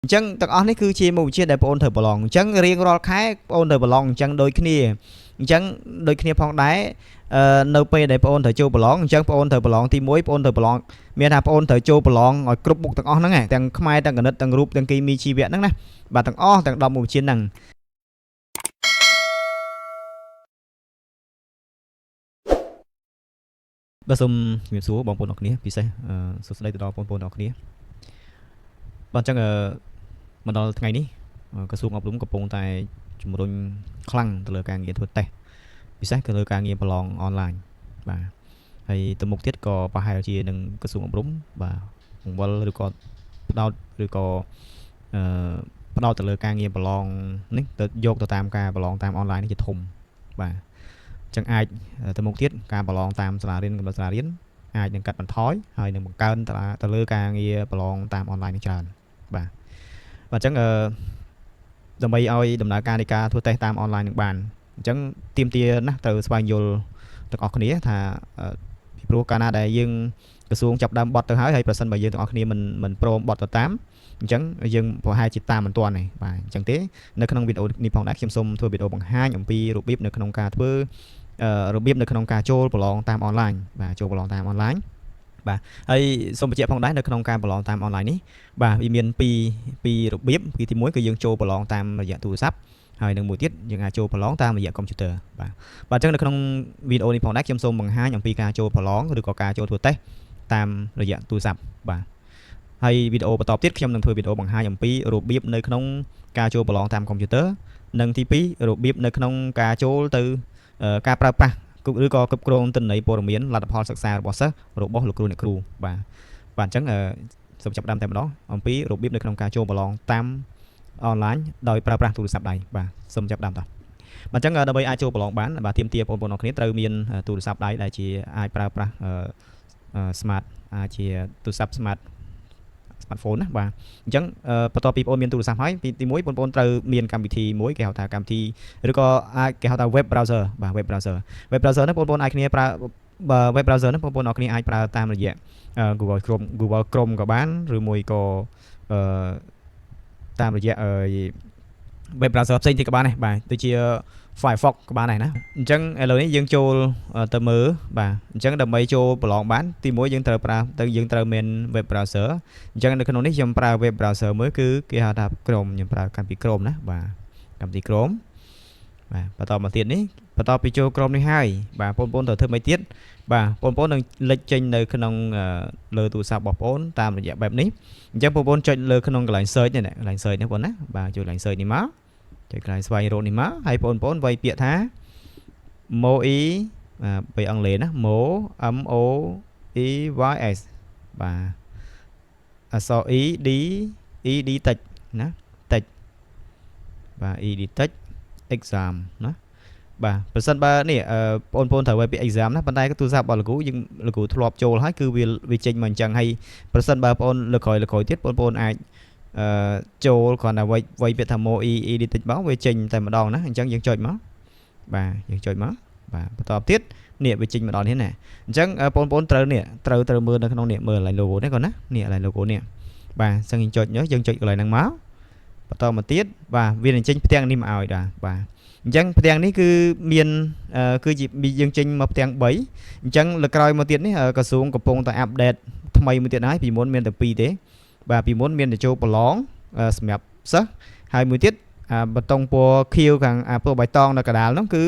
អញ្ចឹងទាំងអស់នេះគឺជាមុខវិជ្ជាដែលបងអូនត្រូវប្រឡងអញ្ចឹងរៀងរាល់ខែបងអូនត្រូវប្រឡងអញ្ចឹងដូចគ្នាអញ្ចឹងដូចគ្នាផងដែរនៅពេលដែលបងអូនត្រូវចូលប្រឡងអញ្ចឹងបងអូនត្រូវប្រឡងទី1បងអូនត្រូវប្រឡងមានថាបងអូនត្រូវចូលប្រឡងឲ្យគ្រប់មុខទាំងអស់ហ្នឹងទាំងខ្មែរទាំងគណិតទាំងរូបទាំងគីមីជីវៈហ្នឹងណាបាទទាំងអស់ទាំង10មុខវិជ្ជាហ្នឹងបាទសូមជំរាបសួរបងប្អូនអរគ្នាពិសេសសួស្តីទៅដល់បងប្អូនអរគ្នាបាទអញ្ចឹងមកដល់ថ្ងៃនេះក្រសួងអប់រំកំពុងតែជំរុញខ្លាំងទៅលើការងារធ្វើតេស្តពិសេសទៅលើការងារប្រឡងអនឡាញបាទហើយទៅមុខទៀតក៏ប្រហែលជានឹងក្រសួងអប់រំបាទបង្វិលឬក៏ផ្ដោតឬក៏ផ្ដោតទៅលើការងារប្រឡងនេះទៅយកទៅតាមការប្រឡងតាមអនឡាញនេះជាធំបាទចឹងអាចទៅមុខទៀតការប្រឡងតាមសាលារៀនកម្រិតសាលារៀនអាចនឹងកាត់បន្ថយហើយនឹងបង្កើនទៅលើការងារប្រឡងតាមអនឡាញនេះច្រើនបាទបាទអញ្ចឹងអឺដើម្បីឲ្យដំណើរការនៃការធ្វើតេស្តតាមអនឡាញនឹងបានអញ្ចឹងទាមទារណាស់ត្រូវស្វែងយល់ទាំងអស់គ្នាថាពីព្រោះកាលណាដែលយើងក្រសួងចាប់ដើមបត់ទៅហើយហើយប្រសិនបើយើងទាំងអស់គ្នាមិនព្រមបត់ទៅតាមអញ្ចឹងយើងប្រហែលជាតាមមិនទាន់ទេបាទអញ្ចឹងទេនៅក្នុងវីដេអូនេះផងដែរខ្ញុំសូមធ្វើវីដេអូបង្ហាញអំពីរបៀបនៅក្នុងការធ្វើរបៀបនៅក្នុងការចូលប្រឡងតាមអនឡាញបាទចូលប្រឡងតាមអនឡាញបាទហើយសូមបញ្ជាក់ផងដែរនៅក្នុងការប្រឡងតាមអនឡាញនេះបាទវាមានពីររបៀបពីទី1គឺយើងចូលប្រឡងតាមរយៈទូរស័ព្ទហើយនឹងមួយទៀតយើងអាចចូលប្រឡងតាមរយៈកុំព្យូទ័របាទបាទអញ្ចឹងនៅក្នុងវីដេអូនេះផងដែរខ្ញុំសូមបង្ហាញអំពីការចូលប្រឡងឬក៏ការចូលធ្វើតេស្តតាមរយៈទូរស័ព្ទបាទហើយវីដេអូបន្តទៀតខ្ញុំនឹងធ្វើវីដេអូបង្ហាញអំពីរបៀបនៅក្នុងការចូលប្រឡងតាមកុំព្យូទ័រនិងទី2របៀបនៅក្នុងការចូលទៅការប្រើប្រាស់ឬក៏គ្រប់គ្រងទិន្នន័យព័ត៌មានលទ្ធផលសិក្សារបស់សិស្សរបស់លោកគ្រូអ្នកគ្រូបាទបាទអញ្ចឹងសូមចាប់ផ្ដើមតែម្ដងអំពីរបៀបនៅក្នុងការចូលប្រឡងតាមអនឡាញដោយប្រើប្រាស់ទូរស័ព្ទដៃបាទសូមចាប់ផ្ដើមតោះបាទអញ្ចឹងដើម្បីអាចចូលប្រឡងបានបាទទាមទារបងប្អូនអរគ្នាត្រូវមានទូរស័ព្ទដៃដែលជាអាចប្រើប្រាស់ smart អាចជាទូរស័ព្ទ smartphone ណាបាទអញ្ចឹងបន្ទាប់ពីបងប្អូនមានទូរស័ព្ទហើយទី1បងប្អូនត្រូវមានកម្មវិធីមួយគេហៅថាកម្មវិធីឬក៏អាចគេហៅថា web browser បាទ web browser web browser ហ្នឹងបងប្អូនអាចគ្នាប្រើ web browser ហ្នឹងបងប្អូនអរគ្នាអាចប្រើតាមរយៈ Google Chrome Google Chrome ក៏បានឬមួយក៏តាមរយៈ web browser ផ្សេងទៀតក៏បានដែរបាទដូចជា Firefox ក៏បានដែរណាអញ្ចឹងឥឡូវនេះយើងចូលទៅមើលបាទអញ្ចឹងដើម្បីចូលប្រឡងបានទីមួយយើងត្រូវប្រើទៅយើងត្រូវមាន web browser អញ្ចឹងនៅក្នុងនេះខ្ញុំប្រើ web browser មួយគឺគេហៅថា Chrome ខ្ញុំប្រើកម្មវិធី Chrome ណាបាទកម្មវិធី Chrome បាទបន្តមកទៀតនេះបន្ទាប់ពីចូល Chrome នេះហើយបាទបងប្អូនត្រូវធ្វើម៉េចទៀតបាទបងប្អូននឹងលេចចេញនៅក្នុងលើទូរស័ព្ទរបស់បងប្អូនតាមរយៈបែបនេះអញ្ចឹងបងប្អូនចុចលើក្នុងកន្លែង search នេះកន្លែង search នេះបងណាបាទចូលកន្លែង search នេះមកចុចកន្លែងស្វែងរកនេះមកហើយបងប្អូនវាយពាក្យថា MOE បាទពេលអង់គ្លេសណា Mo M O E Y S បាទអក្សរ E D E D តិចណាតិចបាទ E D តិច exam ណាបាទប្រសិនបើនេះបងប្អូនត្រូវវាយពាក្យ exam ណាប៉ុន្តែទូរស័ព្ទរបស់លោកគ្រូយើងលោកគ្រូធ្លាប់ចូលហើយគឺវាចេញមកអញ្ចឹងហើយប្រសិនបើបងប្អូនលើក្រោយលើក្រោយទៀតបងប្អូនអាចអឺចូលគ្រាន់តែវាយវាយពាក្យថា mo e e តិចមកវាចេញតែម្ដងណាអញ្ចឹងយើងចុចមកបាទយើងចុចមកបាទបន្តទៀតនេះវាចេញមកដល់នេះណាអញ្ចឹងបងប្អូនត្រូវនេះត្រូវត្រូវមើលនៅក្នុងនេះមើលកន្លែង logo នេះគាត់ណានេះកន្លែង logo នេះបាទអញ្ចឹងយើងចុចយើងចុចកន្លែងហ្នឹងមកបន្តមកទៀតបាទវានឹងចេញផ្ទាំងនេះមកឲ្យដែរបាទអញ្ចឹងផ្ទាំងនេះគឺមានគឺជាយើងចេញមកផ្ទាំង3អញ្ចឹងលើក្រោយមកទៀតនេះក្រសួងកំពុងតែupdate ថ្មីមួយទៀតហើយពីមុនមានតែ2ទេបាទពីមុនមានតែចូលប្រឡងសម្រាប់សិស្សហើយមួយទៀតបតុងពណ៌ខៀវខាងពណ៌បៃតងនៅកដាលនោះគឺ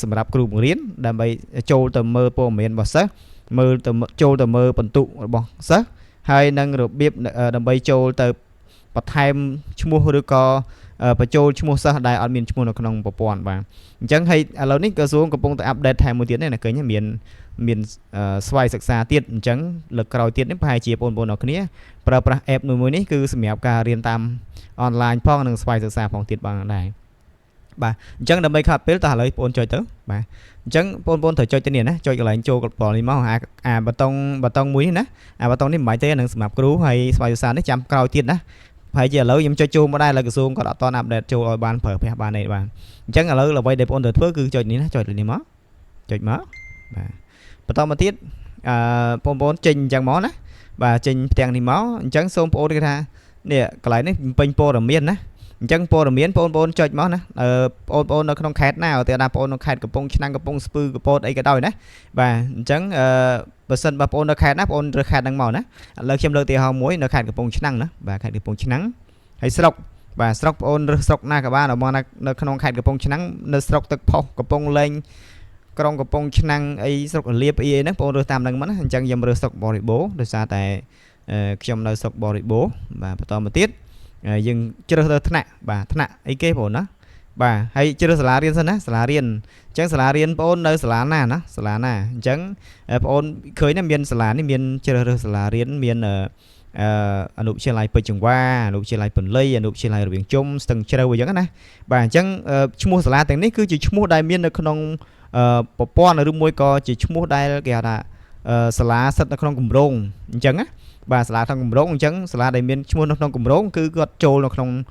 សម្រាប់គ្រូបង្រៀនដើម្បីចូលទៅមើលព័ត៌មានរបស់សិស្សមើលទៅចូលទៅមើលបន្ទុករបស់សិស្សហើយនឹងរបៀបដើម្បីចូលទៅបន្ថែមឈ្មោះឬក៏បញ្ចូលឈ្មោះសិស្សដែលអត់មានឈ្មោះនៅក្នុងប្រព័ន្ធបាទអញ្ចឹងហើយឥឡូវនេះក្រសួងកំពុងតែupdate ថែមមួយទៀតនេះណាឃើញមានមានស្វ័យសិក្សាទៀតអញ្ចឹងលើកក្រោយទៀតនេះប្រហែលជាបងប្អូនអរគ្នាប្រើប្រាស់ app មួយមួយនេះគឺសម្រាប់ការរៀនតាមអនឡាញផងនិងស្វ័យសិក្សាផងទៀតបានដែរបាទអញ្ចឹងដើម្បីខាត់ពេលតោះឥឡូវបងប្អូនចុចទៅបាទអញ្ចឹងបងប្អូនត្រូវចុចទៅនេះណាចុចកន្លែងចូលកលនេះមកអាអាបតុងបតុងមួយនេះណាអាបតុងនេះមិនបាច់ទេនឹងសម្រាប់គ្រូហើយស្វ័យសិក្សានេះចាំក្រោយទៀតណាប្រហែលជាឥឡូវខ្ញុំចុចចូលមកដែរឥឡូវក្រសួងគាត់អត់ទាន់update ចូលឲ្យបានប្រើប្រាស់បានទេបាទអញ្ចឹងឥឡូវអ្វីដែលបងប្អូនត្រូវធ្វើគឺចុចនេះណាចុចនេះមកចុចមកបាទបន្តមកទៀតអឺបងប្អូនចេញអញ្ចឹងមកណាបាទចេញផ្ទាំងនេះមកអញ្ចឹងសូមបងប្អូនគេថា នេះកន្លែងនេះពេញព័ត៌មានណាអញ្ចឹងព័ត៌មានបងប្អូនចុចមកណាបងប្អូននៅក្នុងខេត្តណាឧទាហរណ៍ថាបងប្អូននៅខេត្តកំពង់ឆ្នាំងកំពង់ស្ពឺកពតអីក៏ដោយណាបាទអញ្ចឹងអឺបើសិនបើបងប្អូននៅខេត្តណាបងប្អូនរើសខេត្តហ្នឹងមកណាឥឡូវខ្ញុំលើកឧទាហរណ៍មួយនៅខេត្តកំពង់ឆ្នាំងណាបាទខេត្តកំពង់ឆ្នាំងហើយស្រុកបាទស្រុកបងប្អូនរើសស្រុកណាក៏បានមកនៅក្នុងខេត្តកំពង់ឆ្នាំងនៅស្រុកទឹកផុសកំពង់លែងក្រុងកំពង់ឆ្នាំងអីស្រុករលាបអីហ្នឹងបងប្អូនរើសតាមហ្នឹងមកណាអញ្ចឹងខ្ញុំរើសស្រុកបរិបូរដោយសារតែខ្ញុំនៅស្រុកបរិបូរបាទបន្តមកទៀតយើងជ្រើសរើសថ្នាក់បាទថ្នាក់អីគេបងណាបាទហើយជ្រើសសាលារៀនសិនណាសាលារៀនអញ្ចឹងសាលារៀនបងនៅសាលាណាណាសាលាណាអញ្ចឹងបងឃើញណាមានសាលានេះមានជ្រើសរើសសាលារៀនមានអឺអនុវិទ្យាល័យពេជ្រចង្វាអនុវិទ្យាល័យពន្លៃអនុវិទ្យាល័យរវាងជុំស្ទឹងជ្រៅអញ្ចឹងណាបាទអញ្ចឹងឈ្មោះសាលាទាំងនេះគឺជាឈ្មោះដែលមាននៅក្នុងប្រព័ន្ធឬមួយក៏ជាឈ្មោះដែលគេហៅថាសាលាស្ថិតនៅក្នុងគម្រោងអញ្ចឹងណាបាទសាលាក្នុងគម្រោងអញ្ចឹងសាលាដែលមានឈ្មោះនៅក្នុងគម្រោងគឺគាត់ចូលនៅក្នុង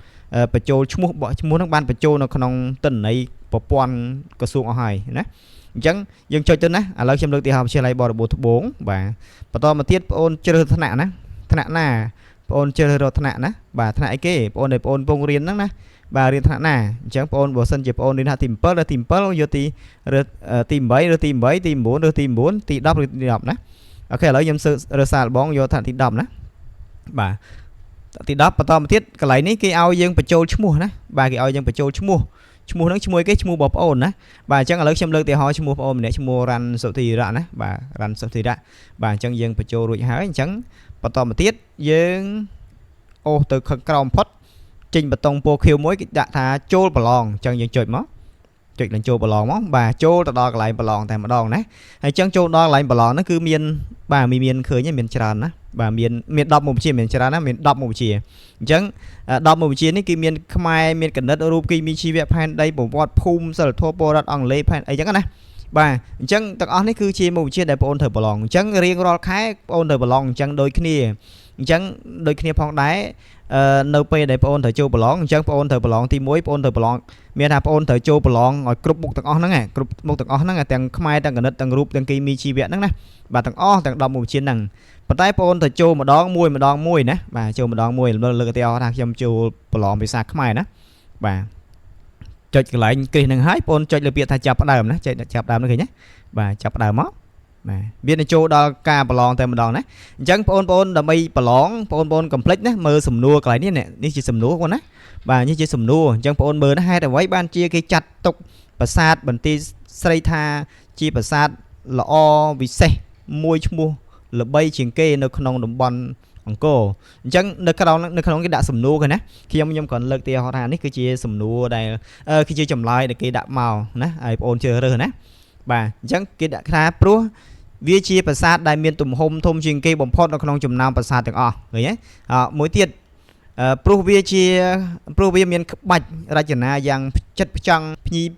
បញ្ចូលឈ្មោះបោះឈ្មោះហ្នឹងបានបញ្ចូលនៅក្នុងទិន្នន័យប្រព័ន្ធក្រសួងអស់ហើយណាអញ្ចឹងយើងចុចទៅណាឥឡូវខ្ញុំលើកទីហោវិទ្យាល័យបរិបូរត្បូងបាទបន្តមកទៀតបងអូនជ្រើសថ្នាក់ណាថ្នាក់ណាបងអូនជ្រើសរើសថ្នាក់ណាបាទថ្នាក់អីគេបងអូនដែលបងអូនពងរៀនហ្នឹងណាបាទរៀនថ្នាក់ណាអញ្ចឹងបងអូនបើសិនជាបងអូនរៀនថ្នាក់ទី7ឬទី7យកទីរើសទី8ឬទី8ទី9ឬទី9ទី10ឬទី10ណាOK ឥឡូវខ្ញុំរើសសាកល្បងយកថ្នាក់ទី10ណាបាទទី10បន្តមកទៀតកន្លែងនេះគេឲ្យយើងបញ្ចូលឈ្មោះណាបាទគេឲ្យយើងបញ្ចូលឈ្មោះឈ្មោះហ្នឹងឈ្មោះគេឈ្មោះបងប្អូនណាបាទអញ្ចឹងឥឡូវខ្ញុំលើកឧទាហរណ៍ឈ្មោះបងប្អូនម្នាក់ឈ្មោះរ៉ាន់សុធីរៈណាបាទរ៉ាន់សុធីរៈបាទអញ្ចឹងយើងបញ្ចូលរួចហើយអញ្ចឹងបន្តមកទៀតយើងអូសទៅខាងក្រោមផុតចេញបតុងពណ៌ខៀវមួយគេដាក់ថាចូលប្រឡងអញ្ចឹងយើងចុចមកចុចឡើងចូលប្រឡងមកបាទចូលទៅដល់កន្លែងប្រឡងតែម្ដងណាហើយអញ្ចឹងចូលដល់កន្លែងប្រឡងហ្នឹងគឺមានបាទមានឃើញមានច្រើនណាបាទមានមាន10មុខវិជ្ជាមានច្រើនណាមាន10មុខវិជ្ជាអញ្ចឹង10មុខវិជ្ជានេះគឺមានខ្មែរមានគណិតរូបគីមីជីវៈផែនដីប្រវត្តិភូមិសិលធម៌ពលរដ្ឋអង់គ្លេសផែនអីចឹងណាបាទអញ្ចឹងទាំងអស់នេះគឺជាមុខវិជ្ជាដែលបងអូនត្រូវប្រឡងអញ្ចឹងរៀងរាល់ខែបងអូនត្រូវប្រឡងអញ្ចឹងដូចគ្នាអញ្ចឹងដូចគ្នាផងដែរនៅពេលដែលបងអូនត្រូវចូលប្រឡងអញ្ចឹងបងអូនត្រូវប្រឡងទី1បងអូនត្រូវប្រឡងមានថាបងអូនត្រូវចូលប្រឡងឲ្យគ្រប់មុខទាំងអស់ហ្នឹងគ្រប់មុខទាំងអស់ហ្នឹងទាំងខ្មែរទាំងគណិតទាំងរូបទាំងគីមីជីវៈហ្នឹងណាបាទទាំងអស់ទាំង10មុខវិជ្ជាហ្នឹងប៉ុន្តែបងអូនត្រូវចូលម្ដងមួយម្ដងមួយណាបាទចូលម្ដងមួយលើកឧទាហរណ៍ថាខ្ញុំចូលប្រឡងភាសាខ្មែរណាបាទចុចកន្លែងគ្រីសនឹងហើយបងអូនចុចលើពាក្យថាចាប់ផ្ដើមណាចុចចាប់ផ្ដើមនេះឃើញទេបាទចាប់ផ្ដើមមកបាទវានឹងចូលដល់ការប្រឡងតែម្ដងណាអញ្ចឹងបងប្អូនដើម្បីប្រឡងបងប្អូនកុំភ្លេចណាមើលសំណួរកន្លែងនេះនេះជាសំណួរបងណាបាទនេះជាសំណួរអញ្ចឹងបងប្អូនមើលណាហេតុអ្វីបានជាគេចាត់ទុកប្រាសាទបន្ទាយស្រីថាជាប្រាសាទល្អវិសេសមួយឈ្មោះល្បីជាងគេនៅក្នុងតំបន់អង្គរអញ្ចឹងនៅក្នុងនៅក្នុងគេដាក់សំណួរគេណាខ្ញុំខ្ញុំគ្រាន់លើកទីហោថានេះគឺជាសំណួរដែលគឺជាចម្លើយដែលគេដាក់មកណាឲ្យបងអូនជ្រើសរើសណាបាទអញ្ចឹងគេដាក់ថាព្រោះវាជាប្រាសាទដែលមានទំហំធំជាងគេបំផុតនៅក្នុងចំណោមប្រាសាទទាំងអស់ឃើញទេមួយទៀតព្រោះវាជាព្រោះវាមានក្បាច់រចនាយ៉ាងចិត្តផ្ចង់ភ្ញី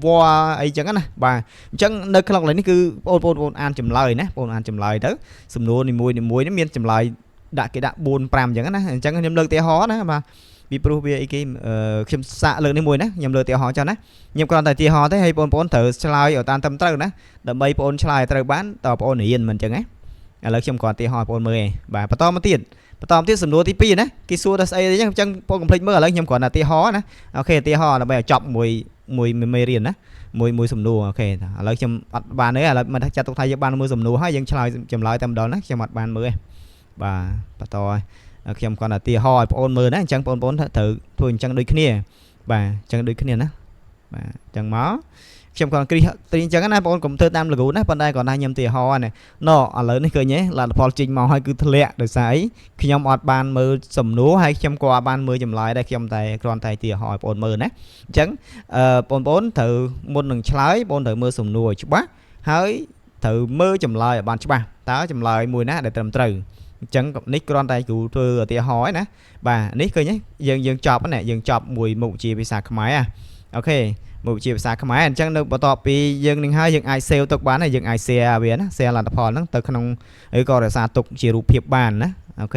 វល្លិអីចឹងណាបាទអញ្ចឹងនៅក្នុងកន្លែងនេះគឺបងប្អូនអានចម្លើយណាបងអានចម្លើយទៅសំណួរនីមួយនីមួយនេះមានចម្លើយដាក់គេដាក់4 5អញ្ចឹងណាអញ្ចឹងខ្ញុំលើកឧទាហរណ៍ណាបាទពីព្រោះវាអីគេខ្ញុំសាកលើកនេះមួយណាខ្ញុំលើកឧទាហរណ៍ចុះណាខ្ញុំគ្រាន់តែឧទាហរណ៍ទេហើយបងប្អូនត្រូវឆ្លើយឲ្យតាមត្រឹមត្រូវណាដើម្បីបងប្អូនឆ្លើយត្រូវបានតើបងប្អូនរៀនមិនអញ្ចឹងណាឥឡូវខ្ញុំគ្រាន់ឧទាហរណ៍បងប្អូនមើលឯងបាទបន្តមកទៀតបន្តមកទៀតសំណួរទី2ណាគេសួរថាស្អីអញ្ចឹងអញ្ចឹងបងកុំភ្លេចមើលឥឡូវខ្ញុំគ្រាន់តែឧទាហរណ៍ណាOK ឧទាហរណ៍ដើម្បីឲ្យចប់មួយមួយមេរៀនណាមួយមួយសំណួរ OK ឥឡូវខ្ញុំអត់បានទេឥឡូវមិនថាចាត់ទុកថាយើងបានមើលសំណួរហើយយើងឆ្លើយចម្លើយតែម្ដងណាខ្ញុំអត់បានមើលទេបាទបន្តខ្ញុំគ្រាន់តែឧទាហរណ៍ឲ្យបងអូនមើលណាអញ្ចឹងបងប្អូនត្រូវធ្វើអញ្ចឹងដូចគ្នាបាទអញ្ចឹងដូចគ្នាណាបាទអញ្ចឹងមកខ្ញុំគ្រាន់គ្រីសទីអញ្ចឹងណាបងប្អូនកុំធ្វើតាមលគូណាប៉ុន្តែគ្រាន់តែខ្ញុំឧទាហរណ៍ណាណឥឡូវនេះឃើញទេលទ្ធផលចេញមកហើយគឺធ្លាក់ដោយសារអីខ្ញុំអត់បានមើលសំណួរហើយខ្ញុំក៏អត់បានមើលចម្លើយដែរខ្ញុំតែគ្រាន់តែឧទាហរណ៍ឲ្យបងប្អូនមើលណាអញ្ចឹងអឺបងប្អូនត្រូវមុននឹងឆ្លើយបងត្រូវមើលសំណួរឲ្យច្បាស់ហើយត្រូវមើលចម្លើយឲ្យបានច្បាស់តើចម្លើយមួយណាដែលត្រឹមត្រូវអញ្ចឹងនេះគ្រាន់តែគ្រូធ្វើឧទាហរណ៍ឯណាបាទនេះឃើញទេយើងយើងចប់ណាយើងចប់មួយមុខវិជ្ជាភាសាខ្មែរ OK មុខវិជ្ជាភាសាខ្មែរអញ្ចឹងនៅបន្ទាប់ពីយើងនឹងហើយយើងអាច save ទុកបានហើយយើងអាច share វាណា share លទ្ធផលហ្នឹងទៅក្នុងឬក៏រក្សាទុកជារូបភាពបានណាOK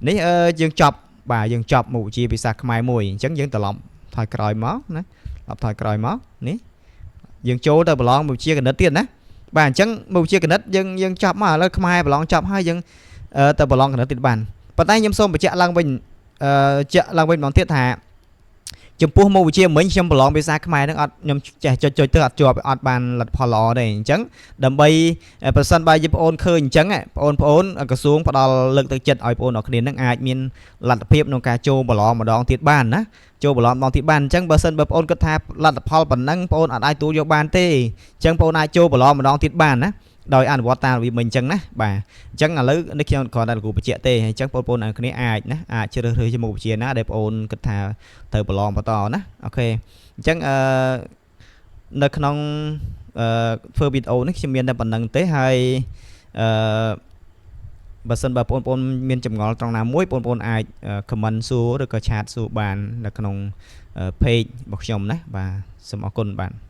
នេះយើងចប់បាទយើងចប់មុខវិជ្ជាភាសាខ្មែរមួយអញ្ចឹងយើងត្រឡប់ថយក្រោយមកណាត្រឡប់ថយក្រោយមកនេះយើងចូលទៅប្រឡងមុខវិជ្ជាគណិតទៀតណាបាទអញ្ចឹងមុខវិជ្ជាគណិតយើងយើងចប់មកឥឡូវខ្មែរប្រឡងចប់ហើយយើងទៅប្រឡងគណិតទៀតបានប៉ុន្តែខ្ញុំសូមបញ្ជាក់ឡើងវិញ ជាក់ឡើងវិញម្ដងទៀតថាចំពោះមុខវិជ្ជាមិញខ្ញុំប្រឡងភាសាខ្មែរហ្នឹងអត់ខ្ញុំចេះចុចចុចទៅអត់ជាប់អត់បានលទ្ធផលល្អទេអញ្ចឹងដើម្បីប្រសិនបើយើងបងអូនឃើញអញ្ចឹងបងប្អូនក្រសួងផ្ដល់លើកទឹកចិត្តឲ្យបងប្អូនអរគ្នានឹងអាចមានលទ្ធភាពក្នុងការចូលប្រឡងម្ដងទៀតបានណាចូលប្រឡងម្ដងទៀតបានអញ្ចឹងបើសិនបើបងប្អូនគិតថាលទ្ធផលប៉ុណ្ណឹងបងប្អូនអត់អាចទទួលយកបានទេអញ្ចឹងបងប្អូនអាចចូលប្រឡងម្ដងទៀតបានណាដោយអនុវត្តតាមរបៀបមិញអញ្ចឹងណាបាទអញ្ចឹងឥឡូវនេះខ្ញុំគ្រាន់តែលោកគ្រូបញ្ជាក់ទេអញ្ចឹងបងប្អូនអ្នកគ្នាអាចណាអាចជ្រើសរើសជាមុខវិជ្ជាណាដែលបងប្អូនគិតថាត្រូវប្រឡងបន្តណាOK អញ្ចឹងអឺនៅក្នុងអឺធ្វើវីដេអូនេះខ្ញុំមានតែប៉ុណ្ណឹងទេហើយអឺបើសិនបើបងប្អូនមានចម្ងល់ត្រង់ណាមួយបងប្អូនអាច comment សួរឬក៏chat សួរបាននៅក្នុង page របស់ខ្ញុំណាបាទសូមអរគុណបាទ។